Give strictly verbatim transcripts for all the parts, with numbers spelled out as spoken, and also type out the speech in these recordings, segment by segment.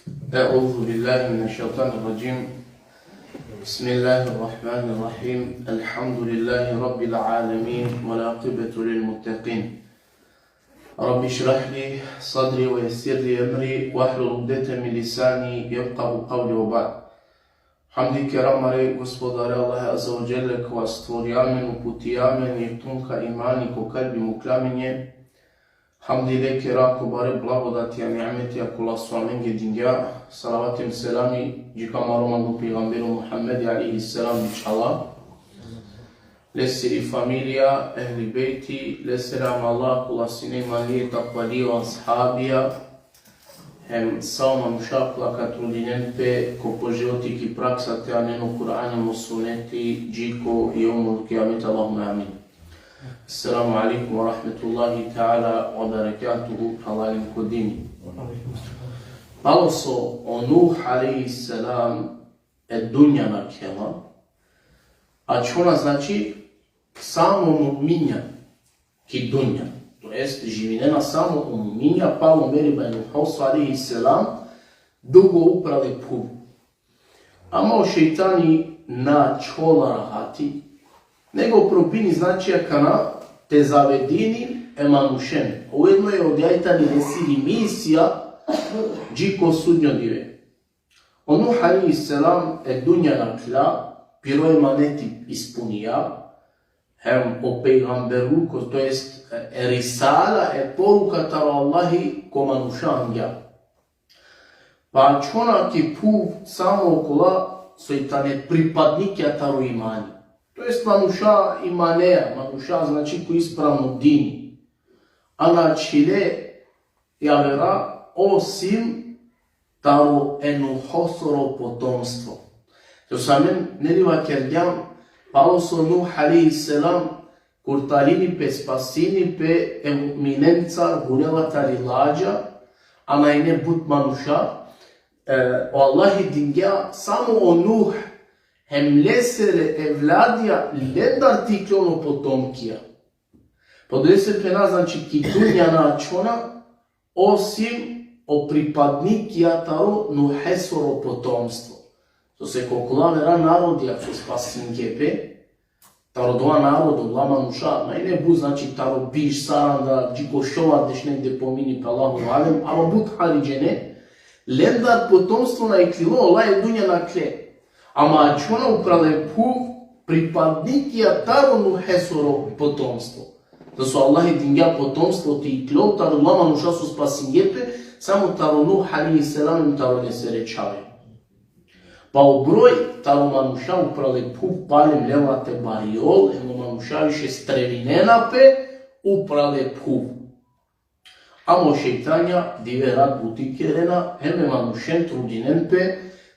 أعوذ بالله من الشيطان الرجيم. بسم الله الرحمن الرحيم. الحمد لله رب العالمين، والعاقبة للمتقين. رب اشرح لي صدري ويسر لي أمري واحلل عقدة من لساني يفقهوا قولي وبعد. Hamdi kera amare Gospodare Allahe Azze ve Dželle, kova stvorija amen, uputija amen, i tun ka imani ko kalbi mukhlja amen. Hamdi le kera ko bare blagodatija, nimetija kola so amenge dingja. Salavati hem selami dži ko amaro manglo pejgamberi Muhammedi alejhi selam, inšallah. Lesiri familija, ehli bejti, lesere amala kola sine imanlije, takvalije, o ashabija, hem sa o manuša kola ka trudinen pe ko po životi ki praksa te anen o Kur'ani hem o suneti dži ko jevmul kijamet, Allahumme amin. Esselamu alejkum ve rahmetullahi teala ve berekatuhu, phralalen ko dini. Palo so o Nuh alejhi selam e dunja nakhela, ačhona, znači, samo mu'minja ki dunja. To jest, živinena samo o mu'minja palo meriba e Nuhoso alejhi selam, dugo upral e phuv. Ama o šejtani na ačhola rahati, nego probini, znači, akana te zavedini e manušen. Ujedno i odija i tani lesiri misija dži ko sudnjo dive. O Nuh alejhi selam e dunja nakhla, piro emaneti ispunija, hem o pejgamberluko, to jest e, e risala, e poruka taro Allahi ko manuša angja. Pa ačhona ki phuv samo okola soj tane pripadnikija taro imani. To jest manuša imaneja, manuša, znači, ko ispravno dini. A na ačhile javera osim taro e Nuhosoro potomstvo. To so amen neli vakergjam, palo so Nuh alejhi selam kurtarini pe, spasini pe e mu'minenca, gurela tari ladža, ama ine but manuša, e, o Allahi dingja samo o Nuh hem lesere evladija lendar te iklon o potomkija. Pa odolese phena, znači, ki dunja na ačhona, osim o pripadnikija taro Nuhesoro potomstvo. Sose ko okola avera narodija so spasingje pe, taro dova narodo, ola manuša, na ine but, znači, taro biš, saranda, dži ko šovardeš, negde pomini pe, Allahu alem, ama but hari džene, lendar potomstvo na iklilo, ola e dunja nakhle. Ama ačhona upral e phuv pripadnikija taro Nuhesoro potomstvo. Da so Allahi dingja potomstvo te iklol taro ola manuša so spasingje pe, samo taro Nuh alejhi selam hem taro lesere čhave. Pa o broj taro manuša upral e phuv palem lela te bariol, hem o manuša više strevinena pe upral e phuv. Ama o šejtanja dive rat buti kerena, hem e manušen trudinen pe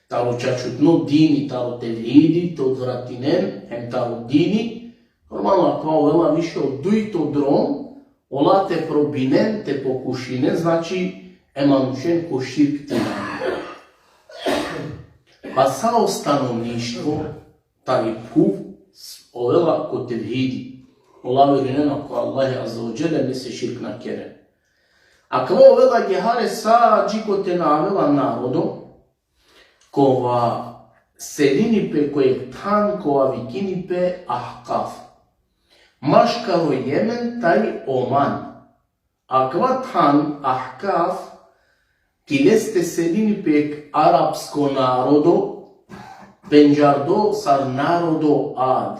taro čačutno dini, taro tevhidi, te odvratinen, hem taro dini, normalno, akava ovela više o dujto drom, ola te probinen, te pokušinen, znači, e manušen ko širk te anen. Pa sa o stanovništvo tari phuv s-, ovela ko tevhidi. Ola verujnena ko Allahi Azze ve Dželle, lese širk na keren. Akava ovela gehare sa dži kote na avela narodo, kova selini pe ko jekh than kova vikini pe Ahkaf. Maškaro Jemen taj Oman. Akava than Ahkaf, ki leste selini pe jekh arapsko narodo, pendžardo sar narodo Ad.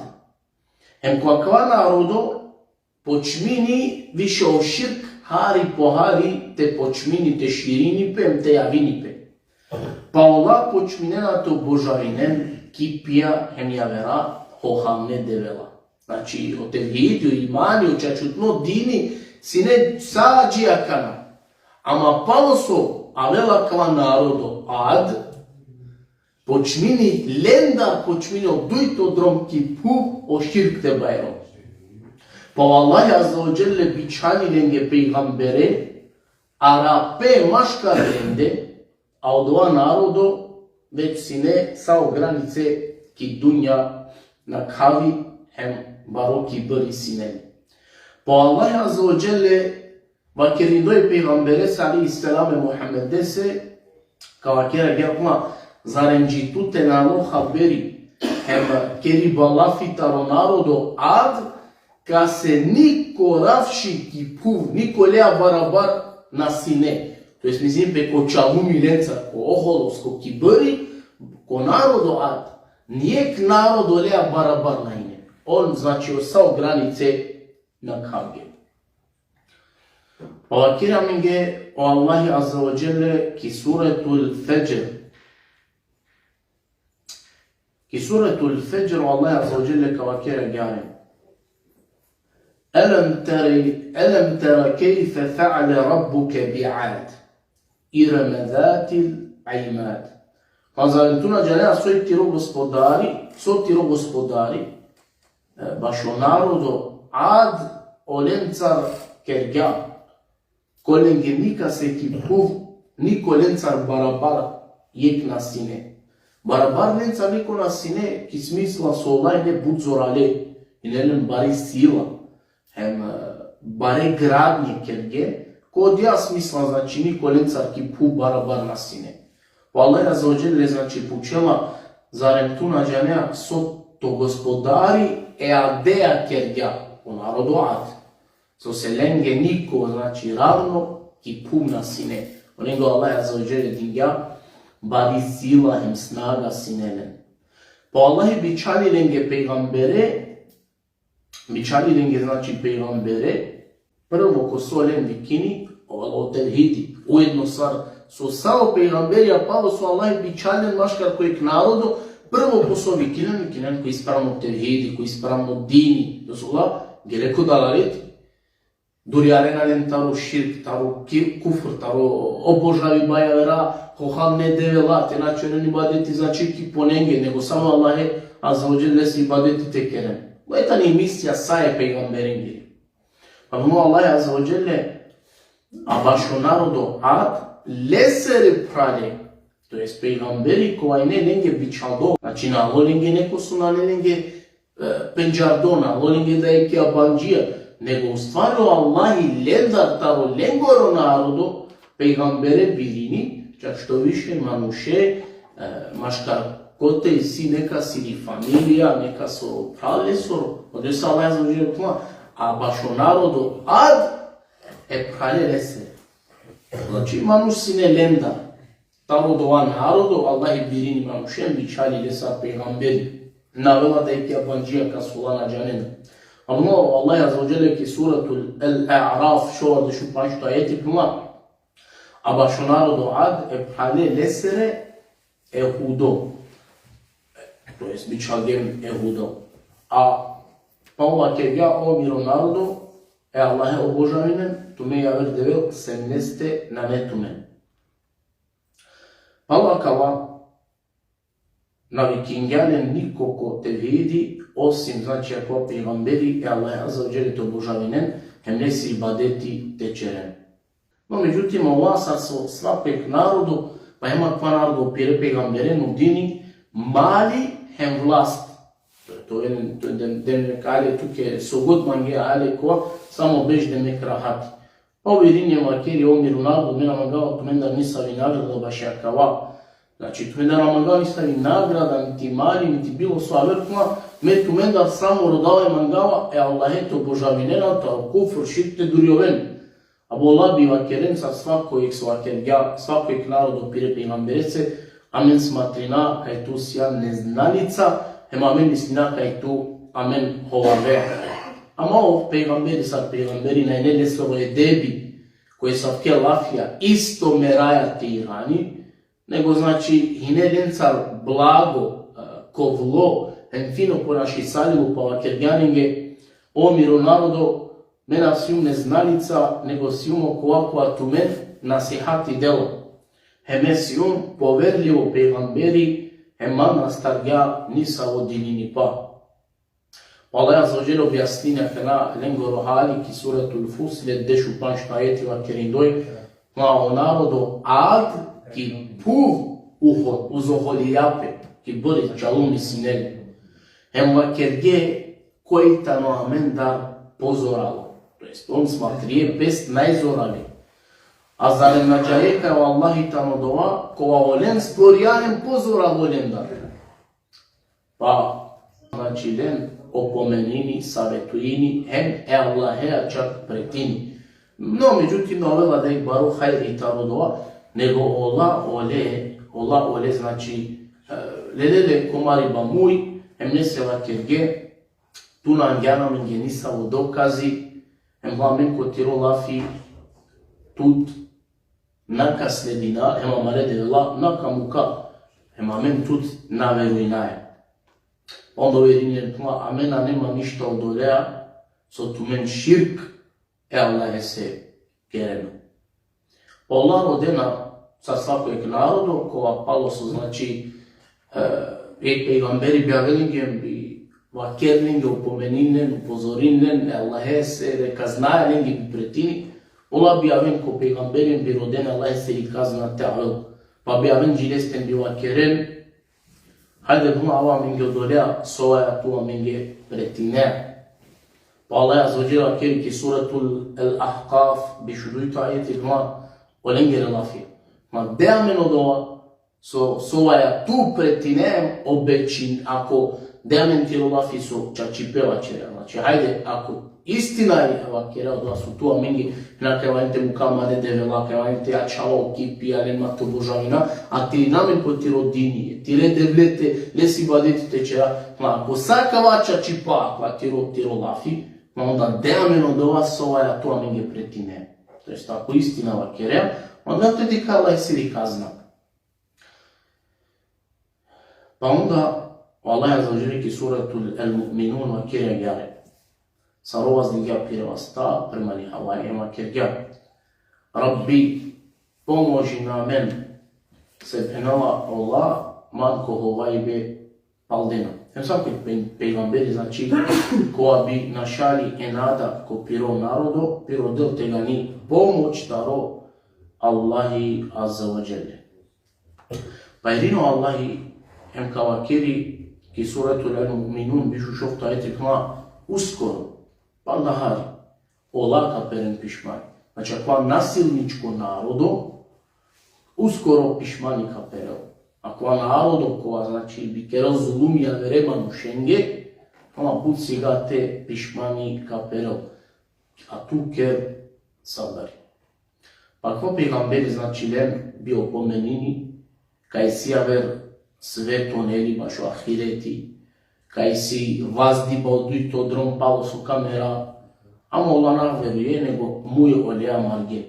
Hem ko akava narodo počmini više o širk hari po hari te počmini te širini pe, hem te javini pe. Pa ola počminena te obožavinen kipija hem javera hohavne devela. Znači, o tevhidi, o imani, o čačutno dini sine sa dži akana. Ama palo so avela akava narodo Ad, počmini, lendar počmini o dujto drom ki phuv o širk te bajron. Pa o Allahi Azze ve Dželle bičhali lenge pejgambere, arape maškar lende, a odova narodo već sine sa o granice ki dunja nakhavi hem baro kibri sine. Pa o Allahi Azze ve Dželle vakerindoj pejgamberese alejhi selam e Muhammedese, Ka vakera agjaar, phenela, zarem dži tute nane haberi, hem keriba lafi taro narodo Ad, kase niko ravši ki phuv, niko lea barabar na sine. To jest, mislinela pe ko čalumi lenca, ko oholost, ko kibri, ko narodo Ad, nijekh narodo lea barabar na ine. On, znači, o sa o granice nakhavge. Pa vakeri amenge o Allahi Azze ve Dželle ki Suretul Fedžr. Ki Suretul Fedžr o Allahi Azze ve Dželle ka vakeri agjaar: ألم تر، ألم تر كيف فعل ربك بعاد إرم ذات العماد. Pa zar tu na džanea so i tiro gospodari, so tiro gospodari, e, bašo narodo Ad, olencar kergja, kolenge nikase ki phuv, niko lencar barabar jekh na sine. Barabar lencar niko na sine, ki smisla so ola ine but zorale, ine len bari sila, hem, e, bare gradnje kerge, ko odija smisla, znači, niko lencar ki phuv barabar na sine. Pa Allah Azze ve Dželle, znači, pučela, zarem tu na džanea so to gospodari e Adea kergja, o narodo Ad. So se lenge niko, znači, ravno ki phuv na sine. Olengo Allah Azze ve Dželle dingja bari sila hem snaga sine len. Pa Allah bičhali lenge pejgambere, bičhali lenge, znači, pejgambere, prvo ko so len vikini, o, o tevhidi. Ujedno sar so sa o pejgamberija palo so Allah bičhali len maškar ko jekh narodo, prvo ko so vikini len, vikini len ko ispravno tevhidi, ko ispravno dini. Dozvola, gele ko dalaleti. Durjarena len taro širk, taro ki-, kufr, taro obožaviba javera, hohamne devela, te na čeren ibadeti, znači, ki ponenge, nego samo Allahe Azze ve Dželle lese ibadeti te keren. Oj tani misija sa e pejgamberengiri. Pa phenela o Allah Azze ve Dželle, a bašo narodo Ad, lesere phrale, to jest pejgamberi kova ine lenge bičhaldo, znači, na alo lenge neko so nane lenge, e, pendžardo, na alo lenge dajekh jabandžija, nego u stvari o Allahi lendar taro lengoro narodo pejgambere birini, čak što više manuše, e, maškar kote isi nekasiri familija, nekaso phral lesoro, odesa Allah Azze ve Dželle phenela, a bašo narodo Ad, e phrale lese. Znači, manuš sine lendar. Taro dova narodo, Allah birini manušen, bičhali lesa pejgamberi. Na avela dajekh jabandžija kas ola na džanena. Ama o Allah Azze ve Dželle ki Suratul El-A'raf, šovardeš u pandžto ajeti, phenela, a bašo narodo Ad, e phrale lesere e Hudo. To jest, bičhalge e Hudo. A pa vakergja: O miro narodo, e Allahe obožavinen, tumen javer devel sem leste nane tumen. Palo akava, na vikingja len niko ko tevhidi, osim, znači, akava pejgamberi, e Allahe Azze ve Dželle te obožavinen, hem lese ibadeti te čeren. No, međutim, ova sar so svako jekh narodo, pa hem akava narodo pire pejgambere nudini mali hem vlast. To, to, to, dem, dem kale tuke so god mange ale ko, samo beš demek rahati. Pa o birini vakeri: O miro narodo, me na mangava tumendar nisavi nagrada baši akava. Znači, tumendar na mangava nisavi nagrada, niti mali, niti bilo so aver, phenela, me tumendar samo rodava i mangava, e Allahe te obožavinen, a taro kufr, širk te durjoven. Abo ola bi vakeren sar svako jekh so vakergja, svako jekh narodo pire pejgamberese, amen smatrina kaj tu sijan neznalica, hem amen mislina kaj tu amen hovave. Ama o pejgamberi sar pejgamberi na ine lesoro edebi, ko esavke lafija isto meraja te irani, nego, znači, hine lencar blago, e, kovlo, hem fino ponašisalilo, pa vakergja lenge: O miro narodo, me na sijum neznalica, nego sijum okova kova tumen nasihati dela. Hem me sijum poverlivo pejgamberi, hem man na astargja nisavo dininipa. O Allah Azze ve Dželle objasnini akana lengoro hali ki Suratul Fussilet, dešupandžto ajeti, vakerindoj: Ma o narodo Ad ki phuv uho-, uzoholija pe, kibri, čalumi sine len. Hem vakerge: Koj tano amendar pozoralo. To jest, on smatrie pes najzorali. A zar na džaje kaj o Allahi tano dova, kova olen stvorija hem pozoralo len da. Pa, znači, len opomenini, savetujini, hem e Allahea čak pretini. No, međutim, na ovela da i baro hajri taro dova, nego ola ole, ola ole, znači, e, lele le ko mariba muj, hem lese vakerge, tu na angjan amenge nisavo dokazi, hem amen ko tiro lafi tut na ka sledina, hem amare Devela na ka muka, hem amen tut na verujnaja. Onda uverini len, amen nane ma ništa odolea, so tumen širk e Allahese kerena. Ola rodena sar svako jek narodo, kova palo so, znači, e, e, pejgamberi bi avel lenge, bi vakerel lenge, opomenini len, upozorinin len, e Allahese, e kaznaja lenge bi pretini, ola bi aven ko pejgamberi, bi roden e Allahese i kazna te avel. Pa bi aven dži leste, bi vakeren, hajde, buna, ava amenge odolea, sovaja tu amenge pretine. Pa Allah Azze ve Dželle vakeri ki Suratul El-Ahkaf, biš u dujto ajeti, buna, olengere lafi. Ma de amen odova, so, sovaja tu pretine, obećin, ako de amen tiro lafi so čačipe vaćere. Znači, hajde, ako istina i vakerea odova so tu amenge, na, kaj valjani te muka amare Devela, kaj valjani te ačhava o kipi, alen ma te obožavina, a te irina amen ko tiro dini, tire devlete, lese ibadeti te ćera. Ma, ako sa kava čačipa, kava tiro, tiro lafi, ma onda de amen odova sovaja tu amenge pretine. To jest, ako istina vakerea, onda te dikha Allahesiri kazna. Pa onda o Allah Azze ve Dželle ki Suratul El-Mu'minun vakeri agjaar. Sar o vazdingja pire vasta, prema li havaja, hem vakergja: Rabbi, pomožin amen, se phenela ola man ko hovajbe paldena. Hem svako pe-, pejgamberi, znači, kova bi našali e nada ko piro narodo, piro del tegani pomoć taro Allahi Azze ve Dželle. Pa irino Allahi hem ka vakeri ki Suratul El-Mu'minun, biš u šovto ajeti, phenela: Uskoro, panda hari, ola ka peren pišmani. Znači, akava nasilničko narodo, uskoro pišmani ka perel. Akava narodo kova, znači, bi kerel zulumi avere manušenge, ama but sigate pišmani ka perel. A tu ker sabari. Pa akava pejgamberi, znači, len bi opomenini, kaj isi aver sveto, neli, bašo ahireti, kaj isi vazdiba o dujto drom palo so ka mera, ama ola na veruje, nego muj olea marge.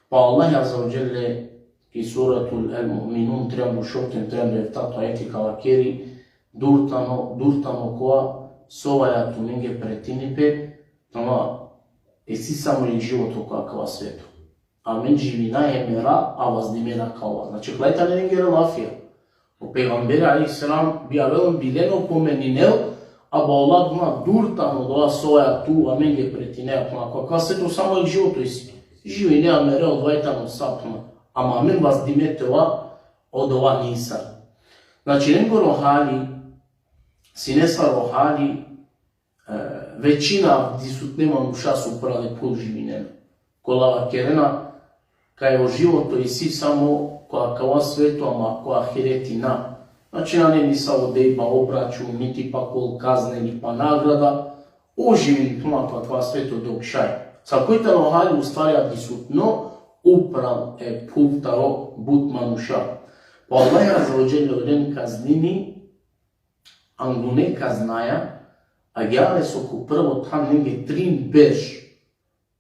Pa Allah Azze ve Dželle ki Suratul El-Mu'minun, trianda u šovto, trianda u eftato ajeti ka vakeri: Dur tano, dur tano kova sovaja tumenge pretini pe, ama isi samo jek životo ko akava sveto. Amen živinaja, mera, a vazdime na ka ova. Znači, ola tane lengere lafija. O pejgamberi alejhi selam bi avel, bi len opomeninel, a ola buna: Dur tano odova sovaja tu amenge pretine, ama ko akava sveto samo jek životo isi. Živine, mere, odova i tano sa, ama amen vazdime te ova, odova nisar. Znači, lengoro hali sine sar o hali, e, većina avdisutne manuša so upral e phuv živinena. Kola vakerena kaj o životo isi samo ko akava sveto, ama ko ahireti na. Znači, nane nisavo dejba, obračun, niti pak ol kazna ili pa nagrada, o živini tano ko akava sveto dok šaj. Sar koj tano hali, u stvari, avdisutno, upral e phuv taro but manuša. Pa Allah Azze ve Dželle olen kaznini, angune kaznaja, agjaar so ko prvo than lenge trin berš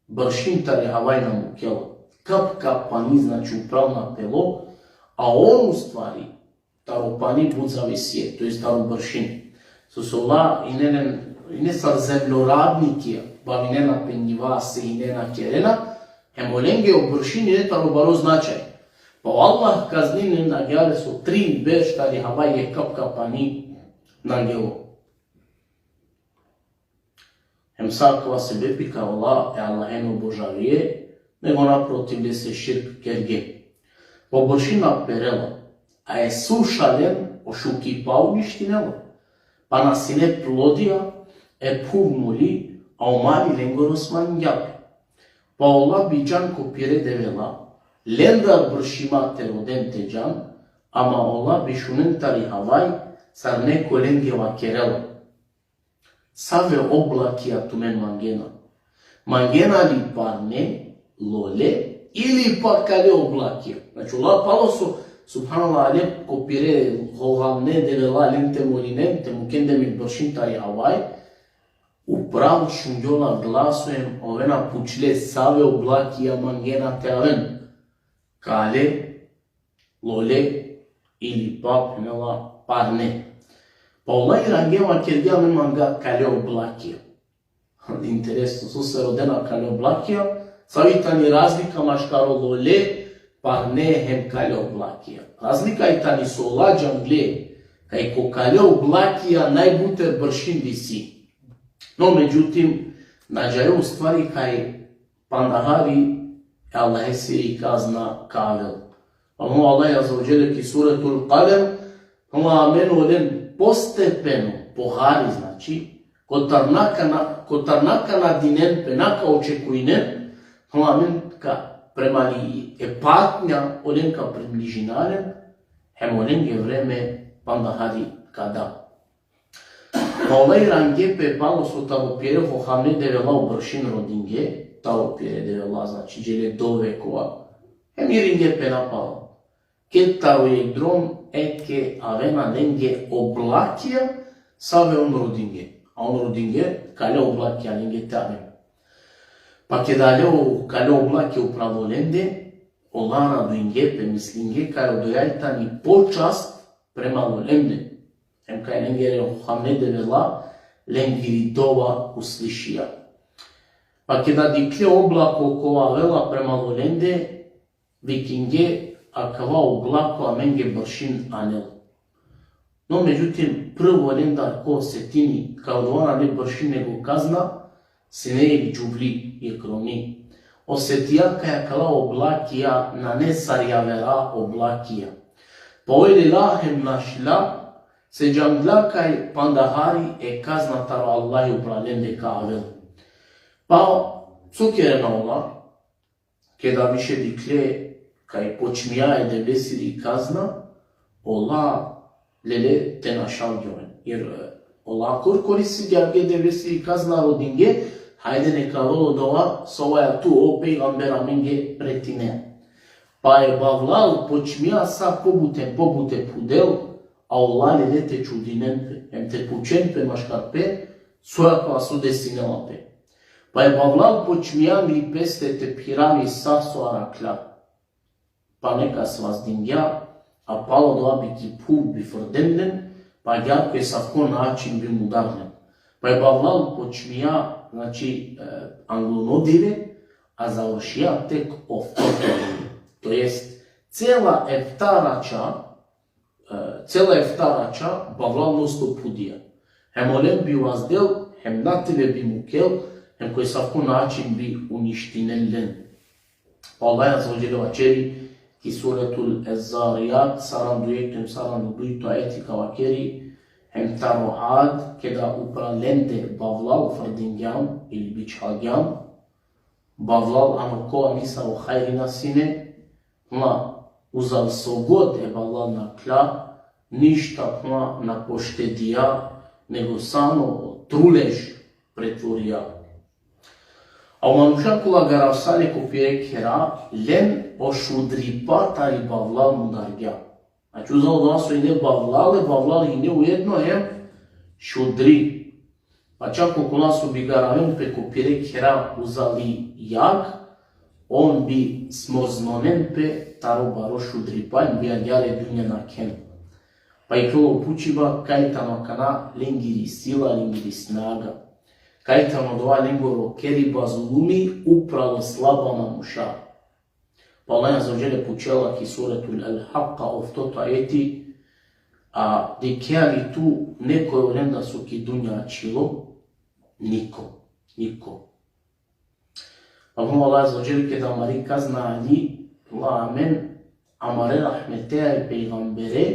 bršin tari havaj na mukela. Kap ka pani, znači, upral na pelo, a on, u stvari, taro pani but zavisije, to jest taro bršin. So, so ola ine len, ine sar zemljoradnikija, bavinena pe njiva, sejinena, kerena, hem olenge o bršin ine taro baro značaj. Pa o Allah kaznini len agjaar so trin berš tari havaj jek kap ka pani na gelo. Hem sa akava sebepi kaj ola e Allahe na obožavije, nego naprotiv, lese širk kerge. Pa o bršin na perela, a e suša len, o šukipa uništinela. Pa na sine plodija, e phuv muli, a o mali lengoro smanjingja pe. Pa ola bi džan ko pire devela, Lendar bršima te roden te džan, ama ola bišunen tari havaj, sar neko lenge vakerela: Save oblakija tumen mangena? Mangena li parne, lole, ili pa kale oblakija? Znači, ola palo so, subhanallah, ale ko pire hohavne devela len te molinen, te muken deme bršin tari havaj, upral šungjola glaso hem ovena pučle: Save oblakija mangena te aven? Kale, lole, ili pa, phenela, parne. Pa ola irange vakergja: Amen manga kale oblakija. Interesno, sose rodena kale oblakija? Savi tani razlika maškaro lole, parne hem kale oblakija? Razlika i tani so ola džangle kaj ko kale oblakija najbuter bršin disi. No, međutim, na džajo u stvari kaj panda hari e Allahesiri kazna ka avel. Ama Allah azze ve dželle ki suretul Kalem, ama amen olen postepeno, po hari, znači, kotar na kana, kotar na ka nadinen pe, na ka očekujnen, ama amen ka, prema li e patnja, olen ka približina len, hem olenge vreme panda hari ka da. Pa ola irange pe palo so taro pire hohavne devela o bršin rodinge, taro pire devela, znači, džele do vekova, hem iringe pe napalo. Ked taro jekh drom eke avena lenge oblakija, save on rodinge. A on rodinge, kale oblakija lenge te aven. Pa ked ale o kale oblakija upral olende, ola radujinge pe, mislinge kaj odoja i tani počast prema olende. Hem kaj lengere hohavne devela lengiri dova uslišija. Pa keda dikhle oblako kova avela prema olende, vikinge: Akava oblako amenge bršin anel. No, međutim, prvo lendar ko osetini kaj odova nane bršin nego kazna, sine jekh džuvli, jekh romni. Osetija kaj akala oblakija nane sar javera oblakija. Pa oj lela hem našla, se džangla kaj panda hari e kazna taro Allahi upral lende ka avel. Pa so kerena ola, keda više dikhle kaj počmija e Devlesiri kazna, ola lele te našavgja oven. Jer, e, ola korkori si džavge Devlesiri kazna rodinge, hajde neka avel odova so vaja tu, o pejgamber, amenge pretine. Pa e bavlal počmija sa pobute, pobute phudel, a ola lele te čudinen pe, hem te pučen pe maškar pe, so akava so desinela pe. Pa e bavlal počmija angli peste te phirani sa so arakhla. Pa nekas vazdingja, a palo dova bi ki phuv bi frden len, pa agjaar ko esavko način bi mudar len. Pa e bavlal počmija, znači, e, angluno dive, a završija tek oftoto dive. To jest, cela efta raća, e, cela efta raća bavlal non stop phudija. Hem olen bi vazdel, hem na tele bi mukel, hem ko esavko način bi uništinen len. Pa Allah azze ve dželle vaćeri ki suretul Ez-Zariyat, saranda u jekto hem saranda u dujto ajeti, ka vakeri: Hem taro Ad, keda upral lende bavlal frdingjam ili bičhalgjam, bavlal ano kova nisavo hajri na sine, ma uzal so god e bavlal nakhla, ništa ma na poštedija, nego samo o trulež pretvorija. A o manuša kola garavsale ko pire khera, len o šudripa tari bavlal mudargja. Znači, uzal odova so ine bavlal, e bavlal ine ujedno hem šudri. Pa čak okola so bi garaven pe ko pire khera uzali jag, on bi smrznonen pe taro baro šudripa, hem bi agjaar e dunja nakhen. Pa iklilo pučiba kaj tano akana lengiri sila, lengiri snaga. Kaj tano odova lengoro keriba, zulumi upral o slaba manuša. Pa Allah azze ve dželle pučela ki suretul El-Hakka, oftoto ajeti: A dikhea li tu nekoj olenda so ki dunja ačhilo? Niko. Niko. Pa Allah azze ve dželle keda amari kazna ali, la amen, amare rahmeteja e pejgambere,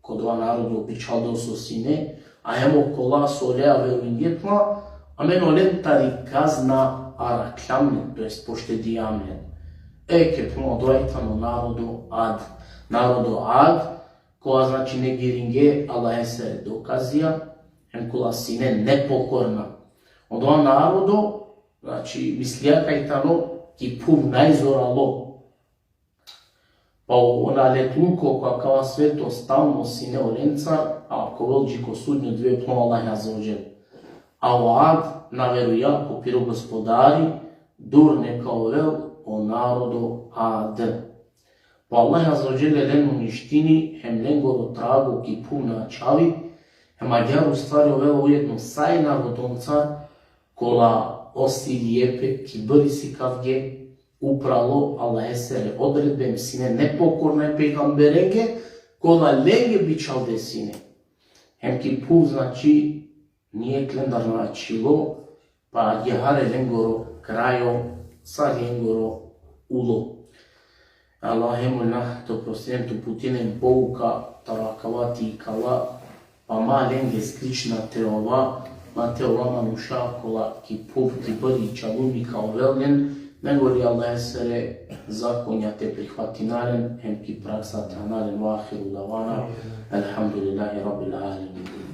ko dova narodo bičhaldo so sine, a hem okola so oleja verujnge, pa amen olen tari kazna arakhljam len, to jest poštedijam len. Eke, prvo odova i tano narodo Ad. Narodo Ad, kova, znači, negiringe Allahesere dokazija, hem kola sine nepokorna. Odova narodo, znači, mislija kaj tano ki phuv najzoralo. Pa o naletluk ko akava sveto stalno sine olencar, a ka ovel dži ko sudnjo dive, phenel o Allah Azze ve Dželle. A o Ad na veruja ko piro Gospodari, dur neka ovel o narodo Ad. Pa o Allah Azze ve Dželle len uništini, hem lengoro trago ki phuv na ačhavi, hem agjaar u stvari ovela ujedno sa e narodoncar, kola o silijepe, kibri sikavge, upralo Allahesere odredbe, hem sine nepokorna e pejgamberenge, kola lenge bičhalde sine. Hem ki phuv, znači, nijek lendar na ačhilo, pa agjaar e lengoro krajo, sa lengoro ulo. Allahe, molna te oprostinen, te uputinen pouka taro akava te ikala, pa ma lenge slična te ova, ma te ova manuša kola ki phuv kibri i čalumi ka ovel len, nego li Allahesere zakonja te prihvatinen len, hem ki praksa te anen len. Ve ahiru davana elhamdulillahi rabbil alemin.